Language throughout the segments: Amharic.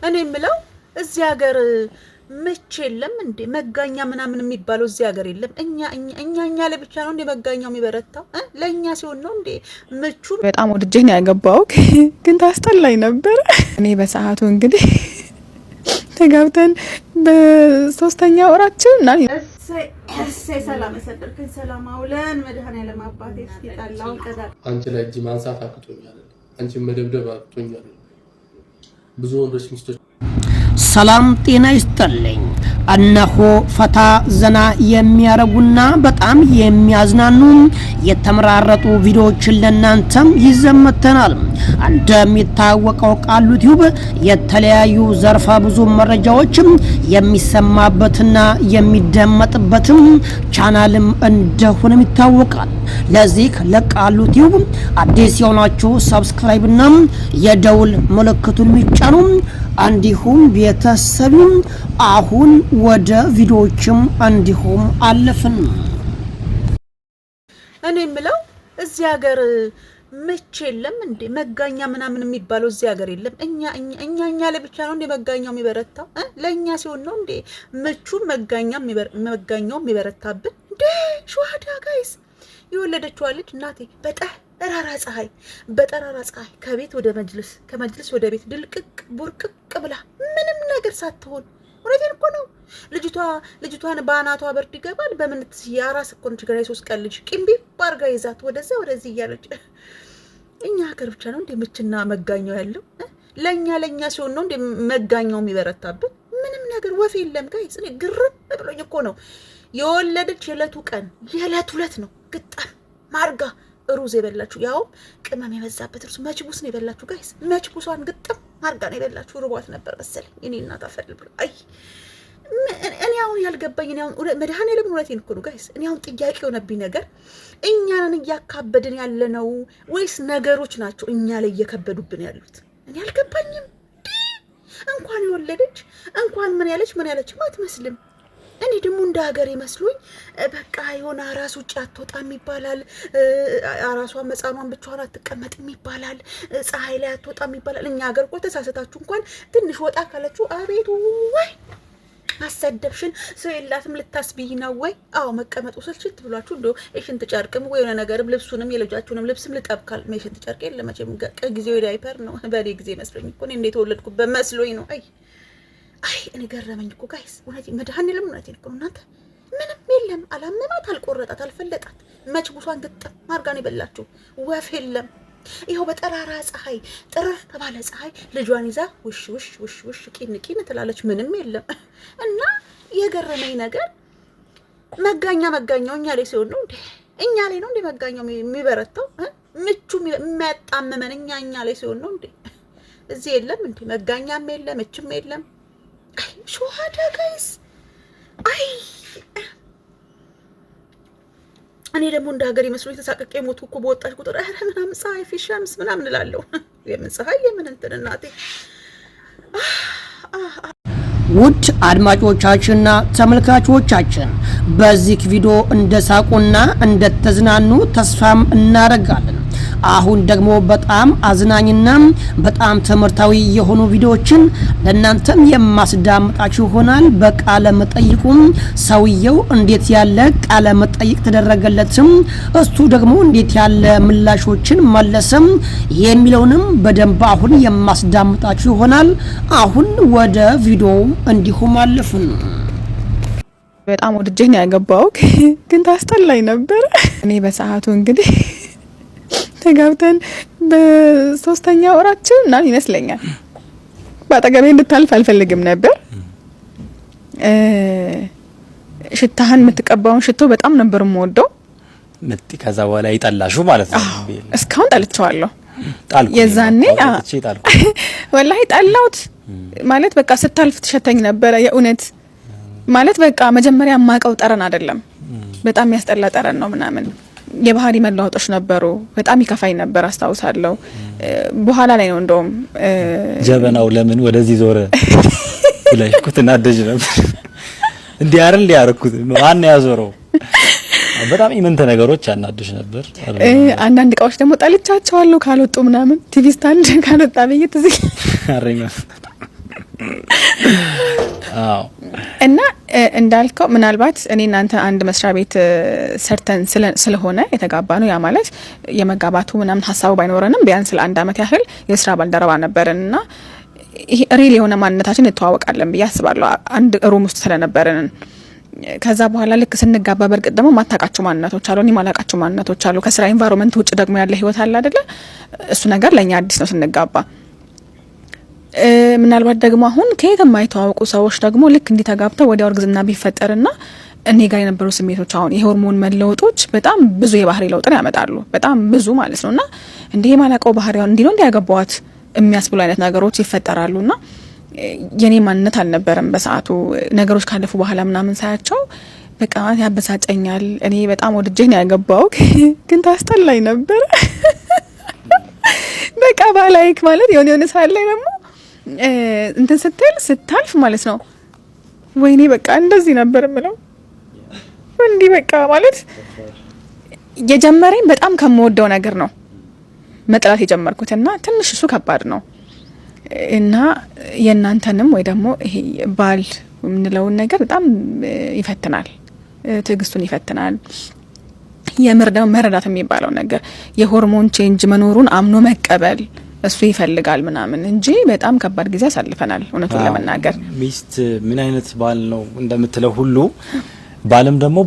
እኔ የምለው እዚህ ሀገር ምች የለም እንዴ? መጋኛ ምናምን የሚባለው እዚህ ሀገር የለም። እኛ ላይ ብቻ ነው እንዴ መጋኛው የሚበረታው? ለእኛ ሲሆን ነው እንዴ ምቹ? በጣም ወድጄ ነው ያገባው፣ ግን ታስጠላኝ ነበር። እኔ በሰዓቱ እንግዲህ ተጋብተን በሶስተኛ ወራችን እና እሰይ ሰላም ያሳደርከኝ፣ ሰላም አውለን መድኃኔዓለም አባቴ። እስኪ ጠላውን ቀዳ። አንቺ ላይ እጅ ማንሳት አቅቶኛል፣ አንቺን መደብደብ አቅቶኛል። ብዙ ወንዶች ሚስቶች ሰላም ጤና ይስጥልኝ። እነሆ ፈታ ዘና የሚያረጉና በጣም የሚያዝናኑ የተመራረጡ ቪዲዮዎችን ለእናንተም ይዘን መጥተናል። እንደሚታወቀው ቃሉ ቲዩብ የተለያዩ ዘርፈ ብዙ መረጃዎችም የሚሰማበትና የሚደመጥበትም ቻናልም እንደሆነም ይታወቃል። ለዚህ ለቃሉ ቲዩብ አዲስ የሆናችሁ subscribe ና የደውል ምልክቱን የሚጫኑ እንዲሁም ቤተሰብ፣ አሁን ወደ ቪዲዮዎችም እንዲሁም አለፍን። እኔ የምለው እዚህ ሀገር ምች የለም እንዴ? መጋኛ ምናምን የሚባለው እዚህ ሀገር የለም። እኛ ላይ ብቻ ነው እንዴ መጋኛው የሚበረታው? ለእኛ ሲሆን ነው እንዴ ምቹ መጋኛው የሚበረታብን? እንዴ ሸዋዳ guys፣ የወለደችዋ ልጅ እናቴ በጠራራ ፀሐይ ከቤት ወደ መጅልስ፣ ከመጅልስ ወደ ቤት ድልቅቅ ቡርቅቅ ብላ ምንም ነገር ሳትሆን፣ እውነቴን እኮ ነው። ልጅቷን በአናቷ በርድ ይገባል። በምን የአራስ እኮ ነች ገና፣ የ3 ቀን ልጅ ቂምቢ አርጋ ይዛት ወደዛ ወደዚህ እያለች። እኛ ሀገር ብቻ ነው እንደ ምችና መጋኛው ያለው? ለእኛ ሲሆን ነው እንደ መጋኛው የሚበረታብን? ምንም ነገር ወፍ የለም guys። እኔ ግርም ብሎኝ እኮ ነው። የወለደች የዕለቱ ቀን፣ የዕለቱ ዕለት ነው ግጣም ማርጋ ሩዝ የበላችሁ፣ ያውም ቅመም የበዛበት ሩዝ፣ መችቡስ ነው የበላችሁ guys። መችቡሷን ግጥም አርጋ ነው የበላችሁ። ርቧት ነበር መሰለኝ። እኔ እናት አፈር ብሎ። አይ እኔ አሁን ያልገባኝ፣ እኔ አሁን መድኃኔዓለም እውነቴን እኮ ነው guys። እኔ አሁን ጥያቄ የሆነብኝ ነገር እኛንን እያካበድን ያለ ነው ወይስ ነገሮች ናቸው እኛ ላይ እየከበዱብን ያሉት? እኔ አልገባኝም። እንኳን የወለደች እንኳን ምን ያለች ምን ያለችም አትመስልም። እኔ ደግሞ እንደ ሀገር ይመስሉኝ በቃ የሆነ አራስ ውጭ አትወጣም ይባላል። አራሷን መጻኗን ብቻዋን አትቀመጥም ይባላል። ፀሐይ ላይ አትወጣም ይባላል። እኛ ሀገር እኮ ተሳሰታችሁ እንኳን ትንሽ ወጣ ካለችሁ አቤቱ ወይ አሰደብሽን፣ ሰው የላትም ልታስብይ ነው ወይ? አዎ መቀመጡ ስልችት ብሏችሁ እንደ የሽንት ጨርቅም ወይ የሆነ ነገርም ልብሱንም የልጃችሁንም ልብስም ልጠብካል። የሽንት ጨርቅ የለ መቼም፣ ጊዜው ዳይፐር ነው። በእኔ ጊዜ መስሎኝ እኮ፣ እኔ እንደ የተወለድኩበት መስሎኝ ነው። አይ አይ እኔ ገረመኝ እኮ guys፣ እውነቴን መድኃኔዓለም እውነቴን እኮ ነው እናንተ። ምንም የለም፣ አላመማት፣ አልቆረጣት፣ አልፈለጣት። መችቡሷን ግጥም አድርጋ ነው የበላችሁ። ወፍ የለም። ይኸው በጠራራ ፀሐይ፣ ጥርር ባለ ፀሐይ ልጇን ይዛ ውሽ ውሽ ውሽ ውሽ ቂን ቂን ትላለች። ምንም የለም። እና የገረመኝ ነገር መጋኛው እኛ ላይ ሲሆን ነው እንዴ? እኛ ላይ ነው እንዴ መጋኛው የሚበረታው? ምቹ የሚያጣምመን እኛ ላይ ሲሆን ነው እንዴ? እዚህ የለም እንዴ? መጋኛም የለም፣ ምችም የለም። አይ ሸዋዳ guys፣ አይ እኔ ደግሞ እንደ ሀገር ይመስሎኝ ተሳቅቄ ሞትኩ እኮ። በወጣች ቁጥር ኧረ ምናምን ፀሐይ في شمس ምናምን እላለሁ። የምን ፀሐይ የምን እንትን እናቴ። ውድ አድማጮቻችንና ተመልካቾቻችን በዚህ ቪዲዮ እንደሳቁና እንደተዝናኑ ተስፋም እናደርጋለን። አሁን ደግሞ በጣም አዝናኝና በጣም ትምህርታዊ የሆኑ ቪዲዮዎችን ለእናንተም የማስዳምጣችሁ ይሆናል። በቃለ መጠይቁም ሰውየው እንዴት ያለ ቃለ መጠይቅ ተደረገለትም፣ እሱ ደግሞ እንዴት ያለ ምላሾችን መለሰም የሚለውንም በደንብ አሁን የማስዳምጣችሁ ይሆናል። አሁን ወደ ቪዲዮው እንዲሁም አለፍን። በጣም ወድጄ ነው ያገባው፣ ግን ታስጠላኝ ነበር። እኔ በሰዓቱ እንግዲህ ተጋብተን በሶስተኛ ወራችን ምናምን ይመስለኛል በአጠገቤ እንድታልፍ አልፈልግም ነበር። ሽታህን፣ የምትቀባውን ሽቶ በጣም ነበር የምወደው። ምጥ ከዛ በኋላ ይጠላሹ ማለት ነው። እስካሁን ጠልቼዋለሁ። የዛኔ ወላሂ ጠላሁት ማለት በቃ ስታልፍ ትሸተኝ ነበረ። የእውነት ማለት በቃ መጀመሪያ የማውቀው ጠረን አይደለም። በጣም የሚያስጠላ ጠረን ነው ምናምን፣ የባህሪ መለዋወጦች ነበሩ። በጣም ይከፋኝ ነበር አስታውሳለሁ። በኋላ ላይ ነው እንደውም ጀበናው ለምን ወደዚህ ዞረ ብለሽ እኮ ትናደጅ ነበር። እንዲህ አይደል ያደረኩት? ማን ያዞረው? በጣም ኢምንት ነገሮች ያናድሽ ነበር። አንዳንድ እቃዎች ደግሞ ጠልቻቸዋለሁ ካልወጡ ምናምን፣ TV stand ካልወጣ ብዬ ትዝ አዎ። እና እንዳልከው ምናልባት እኔ እናንተ አንድ መስሪያ ቤት ሰርተን ስለሆነ የተጋባ ነው። ያ ማለት የመጋባቱ ምናምን ሀሳቡ ባይኖረንም ቢያንስ ለአንድ አመት ያህል የስራ ባልደረባ ነበርን እና ይሄ real የሆነ ማንነታችን እንተዋወቃለን ብዬ አስባለሁ። አንድ room ውስጥ ስለነበርን። ከዛ በኋላ ልክ ስንጋባ በእርግጥ ደግሞ ማታውቃቸው ማንነቶች አሉ፣ እኔ ማላውቃቸው ማንነቶች አሉ። ከስራ environment ውጭ ደግሞ ያለ ህይወት አለ አይደለ? እሱ ነገር ለእኛ አዲስ ነው ስንጋባ። ምናልባት ደግሞ አሁን ከየት የማይተዋወቁ ሰዎች ደግሞ ልክ እንዲህ ተጋብተው ወዲያው እርግዝና ቢፈጠርና እኔ ጋር የነበሩ ስሜቶች፣ አሁን የሆርሞን መለወጦች በጣም ብዙ የባህሪ ለውጥን ያመጣሉ። በጣም ብዙ ማለት ነው። እና እንዲህ የማላውቀው ባህሪ እንዲህ ነው እንዲህ ያገባዋት የሚያስብሉ አይነት ነገሮች ይፈጠራሉ። እና የኔ ማንነት አልነበረም በሰዓቱ። ነገሮች ካለፉ በኋላ ምናምን ሳያቸው በቃ ማለት ያበሳጨኛል። እኔ በጣም ወድጄህ ነው ያገባው፣ ግን ታስጠላኝ ነበር። በቃ ባላይክ ማለት የሆነ የሆነ ሰዓት ላይ ደግሞ እንትን ስትል ስታልፍ ማለት ነው፣ ወይኔ በቃ እንደዚህ ነበር የምለው። እንዲህ በቃ ማለት የጀመረኝ በጣም ከምወደው ነገር ነው መጥላት የጀመርኩት እና ትንሽ እሱ ከባድ ነው። እና የእናንተንም ወይ ደግሞ ይሄ ባል የምንለውን ነገር በጣም ይፈትናል፣ ትዕግስቱን ይፈትናል። የምር ደግሞ መረዳት የሚባለው ነገር የሆርሞን change መኖሩን አምኖ መቀበል እሱ ይፈልጋል ምናምን እንጂ በጣም ከባድ ጊዜ አሳልፈናል እውነቱን ለመናገር። ሚስት ምን አይነት ባል ነው እንደምትለው ሁሉ ባልም ደግሞ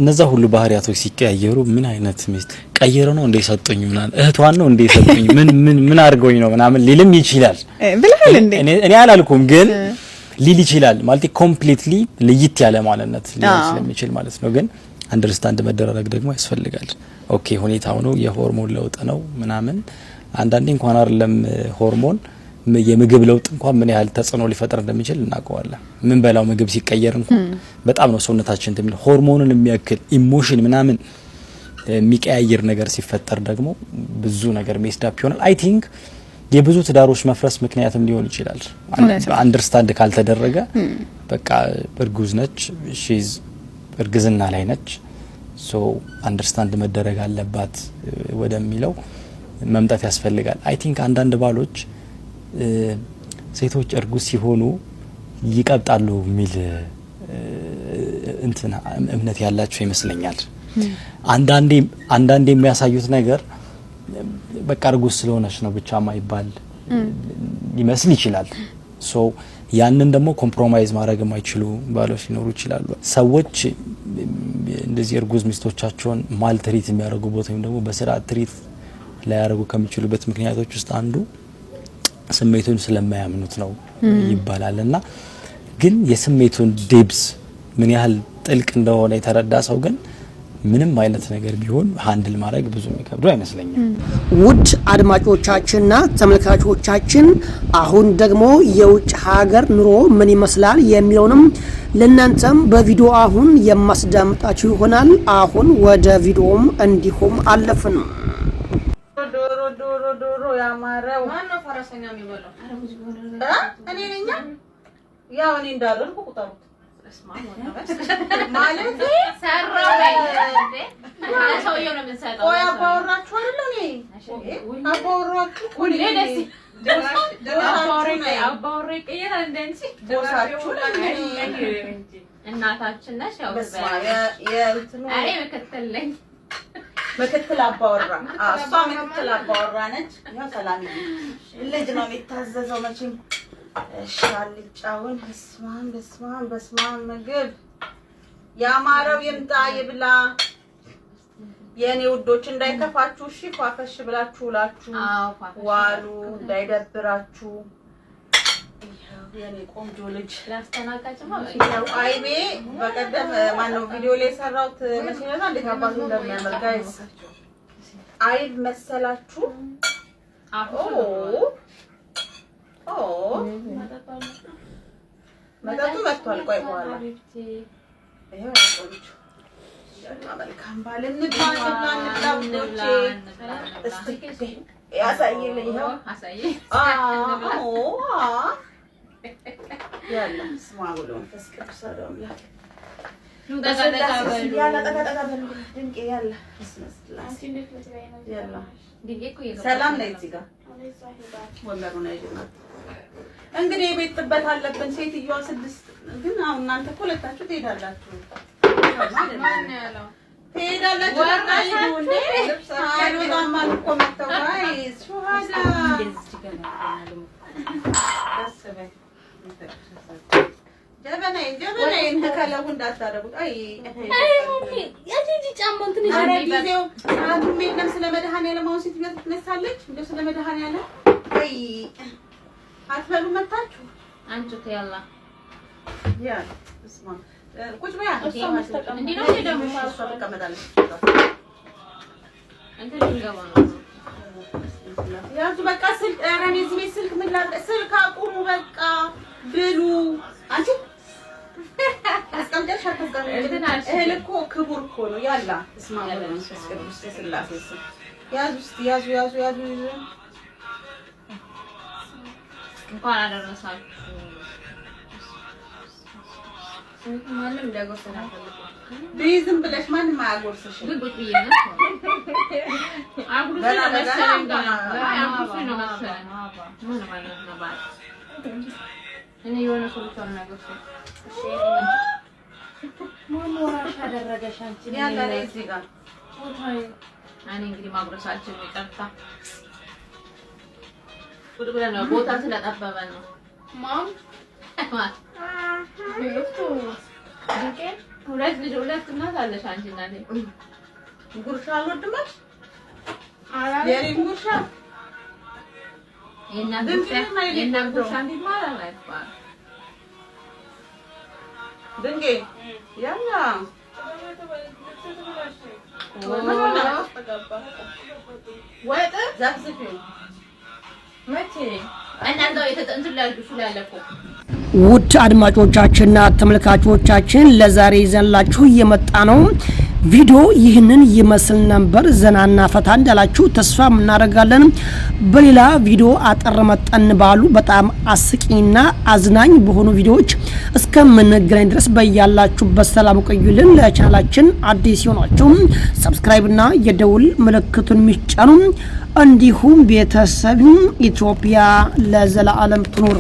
እነዛ ሁሉ ባህሪያቶች ሲቀያየሩ ምን አይነት ሚስት ቀይረው ነው እንደ ሰጡኝ ምናምን፣ እህቷን ነው እንደ ሰጡኝ፣ ምን ምን ምን አድርገውኝ ነው ምናምን ሊልም ይችላል። ብለሃል እንዴ? እኔ አላልኩም፣ ግን ሊል ይችላል። ማለት completely ለየት ያለ ማንነት ሊሆን ስለሚችል ማለት ነው። ግን understand መደራረግ ደግሞ ያስፈልጋል። Okay፣ ሁኔታው ነው፣ የሆርሞን ለውጥ ነው ምናምን። አንዳንዴ እንኳን አይደለም ሆርሞን፣ የምግብ ለውጥ እንኳን ምን ያህል ተጽዕኖ ሊፈጥር እንደሚችል እናውቀዋለን። ምን በላው ምግብ ሲቀየር እንኳን በጣም ነው ሰውነታችን እንትን የሚለው። ሆርሞንን የሚያክል emotion ምናምን የሚቀያየር ነገር ሲፈጠር ደግሞ ብዙ ነገር messed up ይሆናል። I think የብዙ ትዳሮች መፍረስ ምክንያትም ሊሆን ይችላል። Understand ካልተደረገ በቃ እርጉዝ ነች፣ she's እርግዝና ላይ ነች፣ so understand መደረግ አለባት ወደሚለው መምጣት ያስፈልጋል። I think አንዳንድ ባሎች ሴቶች እርጉዝ ሲሆኑ ይቀብጣሉ የሚል እንትን እምነት ያላቸው ይመስለኛል። አንዳንዴ የሚያሳዩት ነገር በቃ እርጉዝ ስለሆነች ነው ብቻ ማይባል ሊመስል ይችላል። So ያንን ደግሞ compromise ማድረግ የማይችሉ ባሎች ሊኖሩ ይችላሉ። ሰዎች እንደዚህ እርጉዝ ሚስቶቻቸውን maltreat የሚያደርጉበት ወይም ደግሞ በስርዓት treat ላያደርጉ ከሚችሉበት ምክንያቶች ውስጥ አንዱ ስሜቱን ስለማያምኑት ነው ይባላል። እና ግን የስሜቱን depth ምን ያህል ጥልቅ እንደሆነ የተረዳ ሰው ግን ምንም አይነት ነገር ቢሆን handle ማድረግ ብዙ የሚከብዱ አይመስለኝም። ውድ አድማጮቻችንና ተመልካቾቻችን፣ አሁን ደግሞ የውጭ ሀገር ኑሮ ምን ይመስላል የሚለውንም ለእናንተም በቪዲዮ አሁን የማስዳምጣችሁ ይሆናል። አሁን ወደ ቪዲዮም እንዲሁም አለፍን። ዶሮ ዶሮ ዶሮ ያማረው። ማነው ፈረሰኛ የሚበላው? እኔ ነኝ። ያው እኔ እንዳልሆንኩ ቁጠሩት። ማለት ሰራው ለሰውየው ነው የምንሰጠው። ቆይ አባወራችሁ አይደለ? እኔ አባወራችሁ እኮ ነኝ። ደስ አባወራ ይቀየራል እንደ አንቺ። ቦሳችሁ ነኝ። እናታችን ነሽ። ያው በስመ አብ የእንትኑ እኔ ምክትል ነኝ። ምክትል አባወራ፣ እሷ ምክትል አባወራ ነች። ያው ሰላምዬ ልጅ ነው የሚታዘዘው መቼም። እሺ አልጫውን፣ በስመ አብ በስመ አብ በስመ አብ። ምግብ ያማረው ይምጣ ይብላ። የእኔ ውዶች እንዳይከፋችሁ እሺ፣ ፏፈሽ ብላችሁ ውላችሁ ዋሉ፣ እንዳይደብራችሁ። የኔ ቆንጆ ልጅ አይቤ በቀደም ማነው ቪዲዮ ላይ የሰራሁት መቼ ነው? እንዴት አባቱ እንደሚያምር guys፣ አይብ መሰላችሁ? ኦ መጠጡ መጥቷል። ቆይ በኋላ ይሄው ቆንጆ መልካም ባል። እንብላ እንብላ እንብላ ውዶቼ። እስቲ ያሳይልኝ። ይኸው ያለ ስማ ብሎ መንፈስ ቅዱስ አሐዱ አምላክ። ያላ ጠጋ ጠጋ በሉ ድንቄ፣ ያላ ሰላም ነይ። እዚህ ጋር ወንበሩን ያዥና እንግዲህ የቤት ጥበት አለብን። ሴትዮዋ ስድስት ግን አሁን እናንተ እኮ ሁለታችሁ ትሄዳላችሁ ትሄዳላችሁ። በቃ ሂዱ እንዴ። አልወጣም አሉ እኮ መተው። Guys ሹሃዳ ደስ በይ። ጀበናዬን ጀበናዬን ከለቡ እንዳታደርጉት። አይ ኧረ ጊዜው ሰዓቱም የለም። ስለ መድኃኒዓለም አሁን ሴትዮዋ ትነሳለች። እንደው ስለ መድኃኒዓለም አይ አትበሉ መታችሁ። አንቺ ያላ ያ እስማ ቁጭ በያ። እንዲህ ነው ደግሞ። እሷ ትቀመጣለች። እንትን ልንገባ ነው። ያዙ በቃ ስልክ። ኧረ እኔ እዚህ ቤት ስልክ ምን ላድርግ? ስልክ አቁሙ በቃ ብሉ። አንቺ አስቀምጠሽ አታስቀምጪም? እህል እኮ ክቡር እኮ ነው። ያላ እስማ ወመንፈስ ቅዱስ ስላሴ ስም ያዙ እስኪ ያዙ ያዙ ያዙ ያዙ። እንኳን አደረሳችሁ። ማንም እንዲያጎርሰን አልፈልግም። ብይ ዝም ብለሽ ማንም አያጎርስሽም። ግን ቁጭ ብዬ ነው። አጉርሱኝ ነው መሰለኝ ገና። አይ አጉርሱኝ ነው መሰለኝ። ምን ማለት ነው? ባል እኔ የሆነ ሰው ብቻ ነው የሚያጎርሰኝ። ማን ወራሽ አደረገሽ አንቺ? ያላ ላይ እዚህ ጋር እኔ እንግዲህ ማጉረሳችን ይቅርታ። ቁጭ ብለን ነው ቦታ ስለጠበበን ነው። Mom. ሁለት ልጅ ሁለት እናት አለሽ አንቺ እናቴ። ጉርሻ አልወድም አልሽ? የእኔን ጉርሻ የእናት ድንቅ ጉርሻ ነው የኔ የእናት ቆንጆ። ጉርሻ እንዴት ማለት አይባልም። ድንቄ ያላ ምን ሆነ? ወጥ ዘፍዝፊው። መቼ? እና እዛው እንትን ላይ እሱ ላይ አለ እኮ። ውድ አድማጮቻችንና ተመልካቾቻችን፣ ለዛሬ ይዘንላችሁ የመጣ ነው ቪዲዮ ይህንን ይመስል ነበር። ዘናና ፈታ እንዳላችሁ ተስፋ እናደርጋለን። በሌላ ቪዲዮ አጠር መጠን ባሉ በጣም አስቂኝና አዝናኝ በሆኑ ቪዲዮዎች እስከምንገናኝ ድረስ በያላችሁበት ሰላም ቆዩልን። ለቻናላችን አዲስ የሆናችሁ subscribe ና የደውል ምልክቱን የሚጫኑ እንዲሁም ቤተሰብ ኢትዮጵያ ለዘላለም ትኑር።